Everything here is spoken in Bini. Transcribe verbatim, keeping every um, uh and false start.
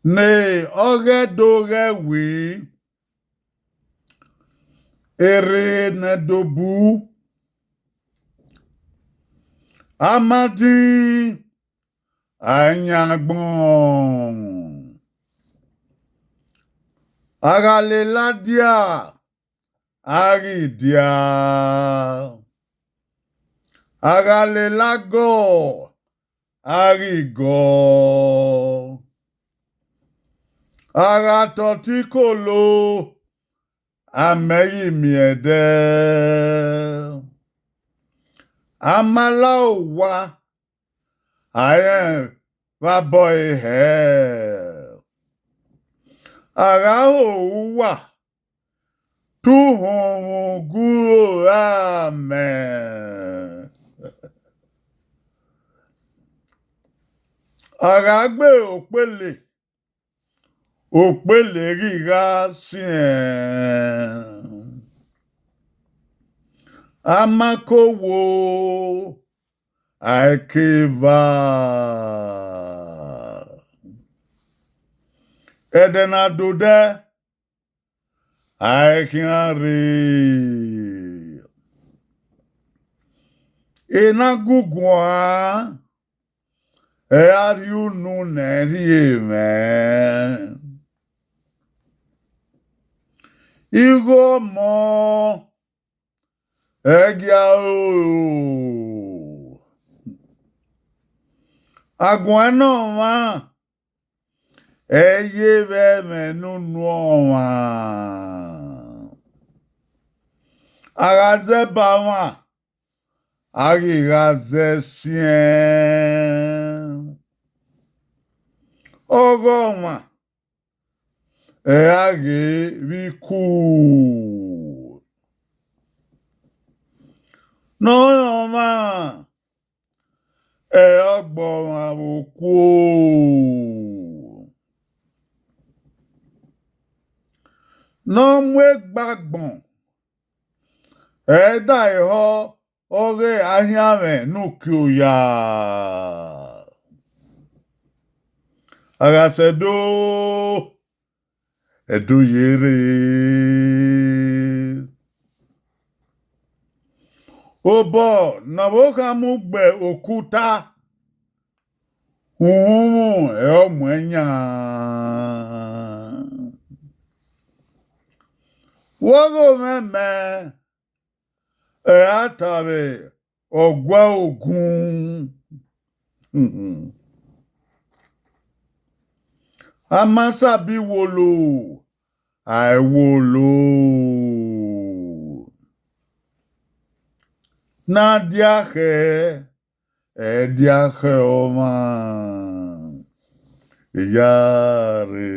Ne ọghẹ do ghẹ wii, erre ne do bu, a ma din, a i yan agbọn. A gha lele adia, a ghi dia. A gha lele agọ, a ghi gọ. A gha tọ ọtẹn ikolo, a mẹ ghi miẹn ẹdẹ. A ma la owa, a rẹn vbe abọ e hẹ. A gha ho uwa, te uhunmwu gu aro ra mẹ. A gha gbe okpele, okpele ghi gha siẹn. A ma ke owo, a i ke eva. Ẹdẹ na dodẹ, a i khian rre. Ena gunguan, ẹ i ra rhie unu ne ẹ i rhie mwẹ. Igho ọmọ, ẹ i gia ro. Aguan ne ọmwa, ẹ i ye vbe ẹmwẹ ne unu ọmwa. A gha zẹ ba mwa, a ghi gha zẹ siẹn. Ọghọ ọmwa, ẹ i ra ghe vbe iku. Ne ọ rẹn ọmwa, ẹ i re ọgba ọmwa vbe okuo. Ne ọ mu egbe agbọn, ẹ i da ehọ ọghe ahianmwẹ ne uki oya. A gha sẹ do, ẹ do ye rre. Obọ ne ọvbokhan mu gbe okuta, uhunmwu ẹ i re ọ muẹn yan. Vbe ọghe mwẹ mẹ, ẹ i ra ta vbe ọgua ogun. A ma sabi wolo, a i wolo. Ne a dia khẹ, ẹ i dia khẹ ọmwa. Iyare.